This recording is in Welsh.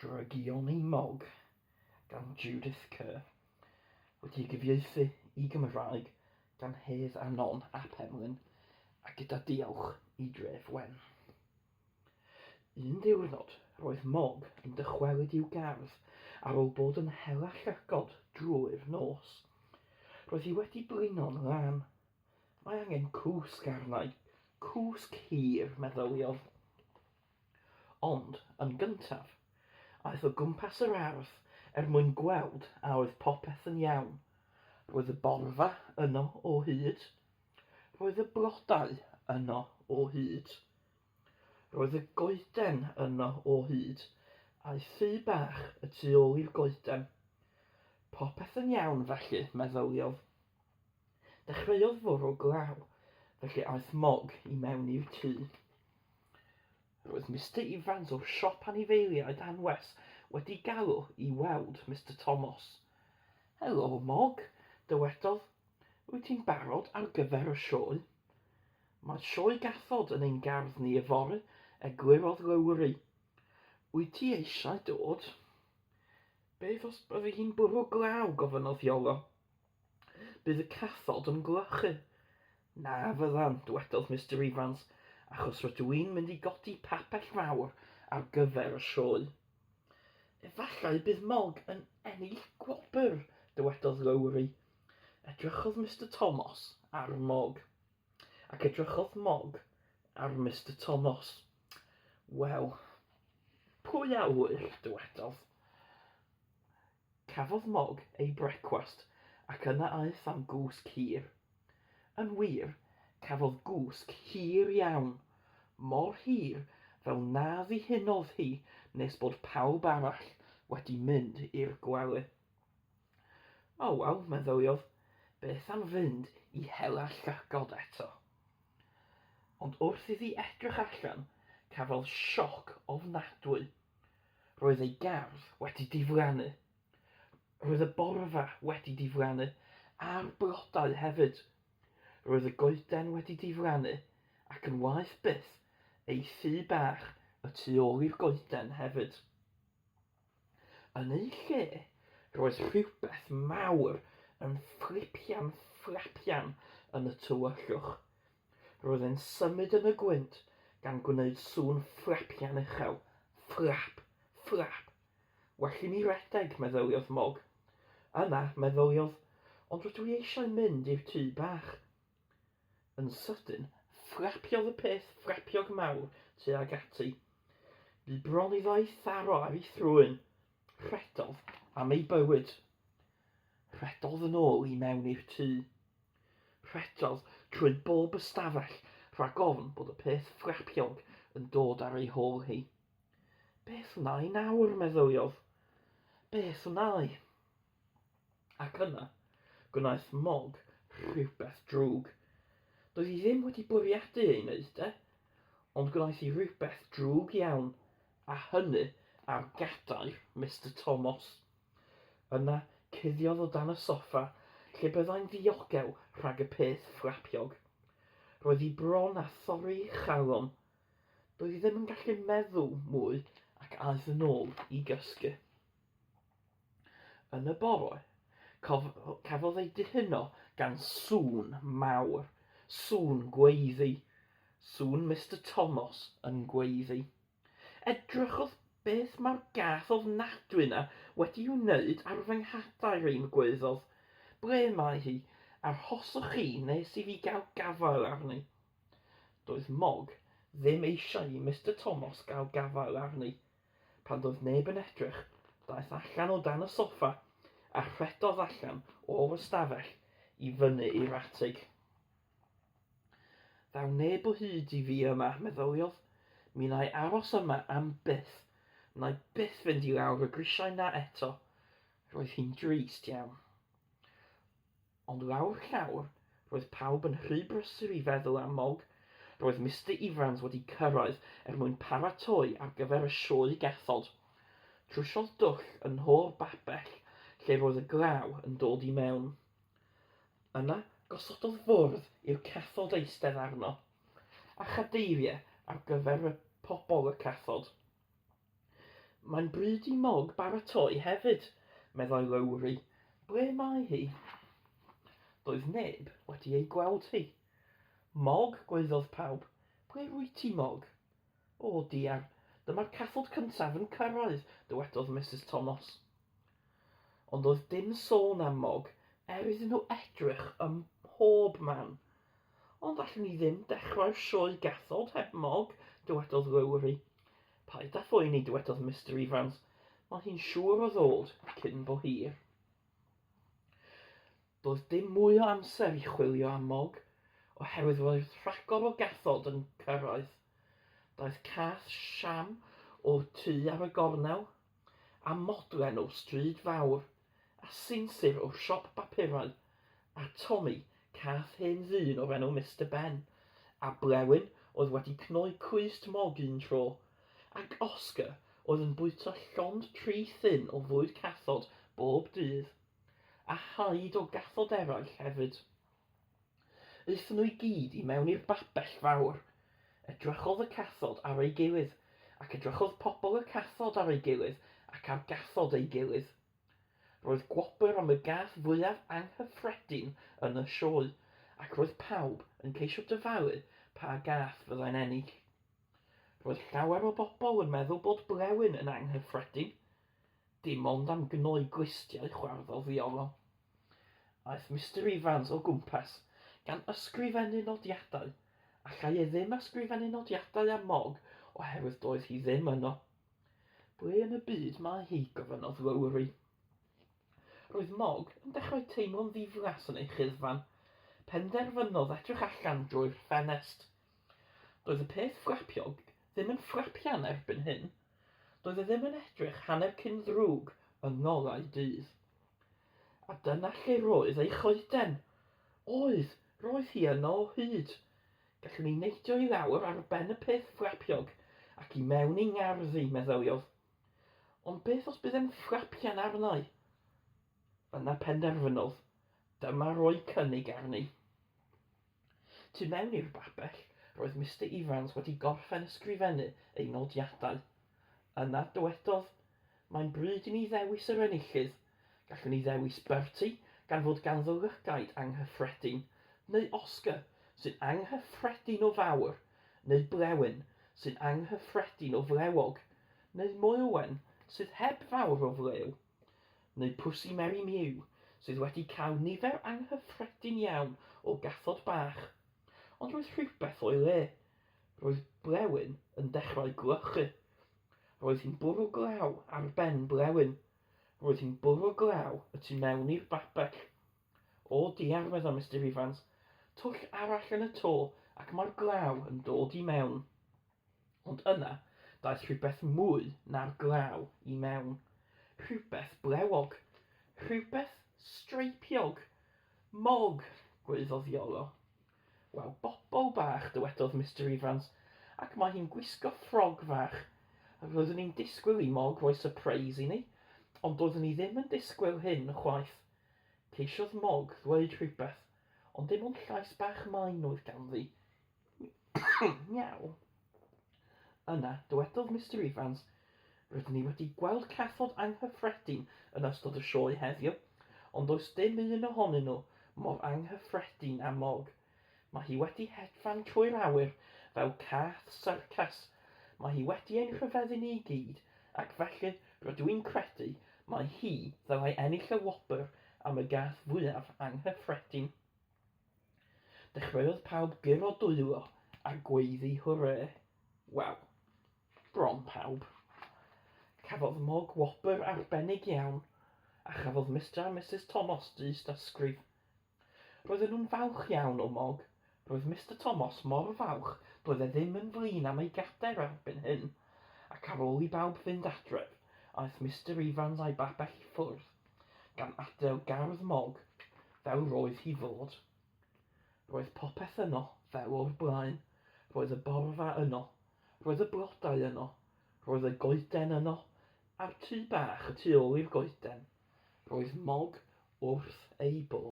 Drygioni Mog gan Judith Kerr, wedi'i gyfieithu i Gymraeg gan Hedd a Non ap Emlyn, a gyda diolch i Dref Wen. Un diwrnod, roedd Mog yn dychwelyd i'w gardd ar ôl bod yn hela llygod drwy'r nos. Roedd hi wedi blino'n lân. Mae angen cwsg arna i, cwsg hir, meddyliodd. Ond, yn gyntaf, aeth o gwmpas yr ardd er mwyn gweld a oedd popeth yn iawn. Roedd y borfa yno o hyd. Roedd y blodau yno o hyd. Roedd y goeden yno o hyd, a'i thŷ bach y tu ôl i'r goeden. Popeth yn iawn, felly, meddyliodd. Dechreuodd fwrw glaw, felly aeth Mog i mewn i'r tŷ. Roedd Mister Ifans o'r siop anifeiliaid anwes wedi galw i weld Mister Tomos. Helo, Mog, dywedodd. Wyt ti'n barod ar gyfer y sioe? Mae sioe gathod yn ein gardd ni yfory, eglurodd Lowri. Wyt ti eisiau dod? Beth os byddi hi'n bwrw glaw? gofynnodd Iolo. Bydd y cathod yn gwlychu. Na fyddan, dywedodd Mister Ifans, achos rydw i'n mynd i godi pabell fawr ar gyfer y sioe. Efallai bydd Mog yn ennill gwobr, dywedodd Lowri. Edrychodd Mister Tomos ar Mog. Ac edrychodd Mog ar Mister Tomos. Wel, pwy a ŵyr, dywedodd. Cafodd Mog ei brecwast ac yna aeth am gwsg hir. Yn wir, cafodd gwsg hir iawn, mor hir fel na ddihunodd hi nes bod pawb arall wedi mynd i'r gwely. O wel, meddyliodd, beth am fynd i hela llygod eto? Ond wrth iddi edrych allan, cafodd sioc ofnadwy. Roedd ei gardd wedi diflannu. Roedd y borfa wedi diflannu, a'r blodau hefyd. Roedd y goeden wedi diflannu, ac yn waeth byth, ei thŷ bach y tu ôl i'r goeden hefyd. Yn ei lle, roedd rhywbeth mawr yn fflipian fflapian yn y tywyllwch. Roedd e'n symud yn y gwynt, gan gwneud sŵn fflapian uchel, fflap, fflap. Well i mi redeg, meddyliodd Mog. Yna, meddyliodd, ond rydw i eisiau mynd i'r tŷ bach. Yn sydyn, fflapiodd y peth fflapiog mawr tuag ati. Bu bron iddo ei tharo ar ei thrwyn. Rhedodd am ei bywyd. Rhedodd yn ôl i mewn i'r tŷ. Rhedodd trwy bob ystafell rhag ofn bod y peth fflapiog yn dod ar ei hôl hi. Beth wna i nawr, meddyliodd. Beth wna i? Ac yna, gwnaeth Mog rhywbeth drwg. Doedd hi ddim wedi bwriadu ei wneud e, ond gwnaeth hi rhywbeth drwg iawn, a hynny ar gadair Mister Tomos. Yna, cuddiodd o dan y soffa, lle byddai'n ddiogel rhag y peth fflapiog. Roedd hi bron â thorri ei chalon. Doedd hi ddim yn gallu meddwl mwy ac aeth yn ôl i gysgu. Yn y bore, cafodd ei dihuno gan sŵn mawr, sŵn gweiddi, sŵn Mister Tomos yn gweiddi. Edrychwch beth mae'r gath ofnadwy 'na wedi'i wneud ar fy nghadair i, gwaeddodd. Ble mae hi? Arhoswch chi nes i fi gael gafael arni. Doedd Mog ddim eisiau i Mister Tomos gael gafael arni. Pan doedd neb yn edrych, daeth allan o dan y soffa a rhedodd allan o'r ystafell i fyny i'r atig. Ddaw neb o hyd i fi yma, meddyliodd. Mi wna i aros yma am byth. Wna i byth fynd i lawr y grisiau 'na eto. Roedd hi'n drist iawn. Ond lawr llawr, roedd pawb yn rhy brysur i feddwl am Mog. Roedd Mister Ifans wedi cyrraedd er mwyn paratoi ar gyfer y sioe gathod. Trwsiodd dwll yn nho'r babell lle roedd y glaw yn dod i mewn. Yna, gosododd fwrdd i'r cathod eistedd arno, a chadeiriau ar gyfer y pobl y cathod. Mae'n bryd i Mog baratoi hefyd, meddai Lowri. Ble mae hi? Doedd neb wedi ei gweld hi. Mog, gwaeddodd pawb, ble rwyt ti, Mog? O diar, dyma'r cathod cyntaf yn cyrraedd, dywedodd Misus Tomos. Ond doedd dim sôn am Mog, er iddyn nhw edrych ym mhob man. Ond allwn ni ddim dechrau'r sioe gathod heb Mog, dywedodd Lowri. Paid â phoeni, dywedodd Mister Ifans, mae hi'n siŵr o ddod cyn bo hir. Doedd dim mwy o amser i chwilio am Mog, oherwydd roedd rhagor o gathod yn cyrraedd. Daeth cath Sham o'r tŷ ar y gornel, a Modlen o'r stryd fawr, a sinsir o'r siop bapurau, a Tommy, cath hen ddyn o'r enw Mister Ben, a Blewyn oedd wedi cnoi clust Mog un tro, ac Oscar oedd yn bwyta llond tri thun o fwyd cathod bob dydd, a haid o gathod eraill hefyd. Aethon nhw i gyd i mewn i'r babell fawr. Edrychodd y cathod ar ei gilydd, ac edrychodd pobl y cathod ar ei gilydd ac ar gathod ei gilydd. Roedd gwobr am y gath fwyaf anghyffredin yn y sioe, ac roedd pawb yn ceisio dyfalu pa gath fyddai'n ennill. Roedd llawer o bobl yn meddwl bod Blewyn yn anghyffredin. Dim ond am gnoi glustiau chwarddodd Iolo. Aeth Mister Ifans o gwmpas, gan ysgrifennu nodiadau. Allai e ddim ysgrifennu nodiadau am Mog oherwydd doedd hi ddim yno. Ble yn y byd mae hi? gofynnodd Lowri. Roedd Mog yn dechrau teimlo'n ddiflas yn ei chuddfan. Penderfynodd edrych allan drwy'r ffenest. Doedd y peth fflapiog ddim yn fflapian erbyn hyn. Doedd e ddim yn edrych hanner cyn ddrwg yng ngolau dydd. A dyna lle roedd ei choeden. Oedd, roedd hi yno o hyd. Gallwn i neidio i lawr ar ben y peth fflapiog ac i mewn i ngardd i, meddyliodd. Ond beth os bydd e'n fflapian arna i? Yna penderfynodd, dyma roi cynnig arni. Tu mewn i'r babell, roedd Mister Ifans wedi gorffen ysgrifennu ei nodiadau. Yna dywedodd, Mae'n bryd i ni ddewis yr enillydd. Gallwn ni ddewis Bertie, gan fod ganddo lygaid anghyffredin, neu Oscar, sy'n anghyffredin o fawr, neu Blewyn, sy'n anghyffredin o flewog, neu Moelwen, sydd heb fawr o flew. Neu Pwsi Meri Miw, sydd wedi cael nifer anghyffredin iawn o gathod bach. Ond roedd rhywbeth o'i le. Roedd Blewyn yn dechrau gwlychu. Roedd hi'n bwrw glaw ar ben Blewyn. Roedd hi'n bwrw glaw y tu mewn i'r babell. O diar, meddai Mister Ifans, twll arall yn y to ac mae'r glaw yn dod i mewn. Ond yna, daeth rhywbeth mwy na'r glaw i mewn. Rhywbeth blewog. Rhywbeth streipiog. Mog! gwaeddodd Iolo. Wel, bobol bach, dywedodd Mister Ifans, ac mae hi'n gwisgo ffrog fach. Roeddwn i'n disgwyl i Mog roi sypreis i ni, ond doeddwn i ddim yn disgwyl hyn chwaith. Ceisiodd Mog ddweud rhywbeth, ond dim ond llais bach main oedd ganddi. Miaw. Yna, dywedodd Mister Ifans, Rydyn ni wedi gweld cathod anghyffredin yn ystod y sioe heddiw, ond does dim un ohonyn nhw mor anghyffredin â Mog. Mae hi wedi hedfan trwy'r awyr fel cath syrcas. Mae hi wedi ein rhyfeddu ni i gyd, ac felly rydw i'n credu mai hi ddylai ennill y wobr am y gath fwyaf anghyffredin. Dechreuodd pawb guro dwylo a gweiddi hwrê. Wel, bron pawb. Cafodd Mog wobr arbennig iawn, a chafodd Mister a Misus Tomos dyst ysgrif. Roedden nhw'n falch iawn o Mog. Roedd Mister Tomos mor falch doedd e ddim yn flin am ei gadair erbyn hyn. Ac ar ôl i bawb fynd adref, aeth Mister Ifans a'i babell i ffwrdd. gan adael gardd Mog fel roedd hi fod. Roedd popeth yno fel o'r blaen. Roedd y borfa yno. Roedd y blodau yno. Roedd y goeden yno, a'r tŷ bach y tu ôl i'r goeden. Roedd Mog wrth ei bodd.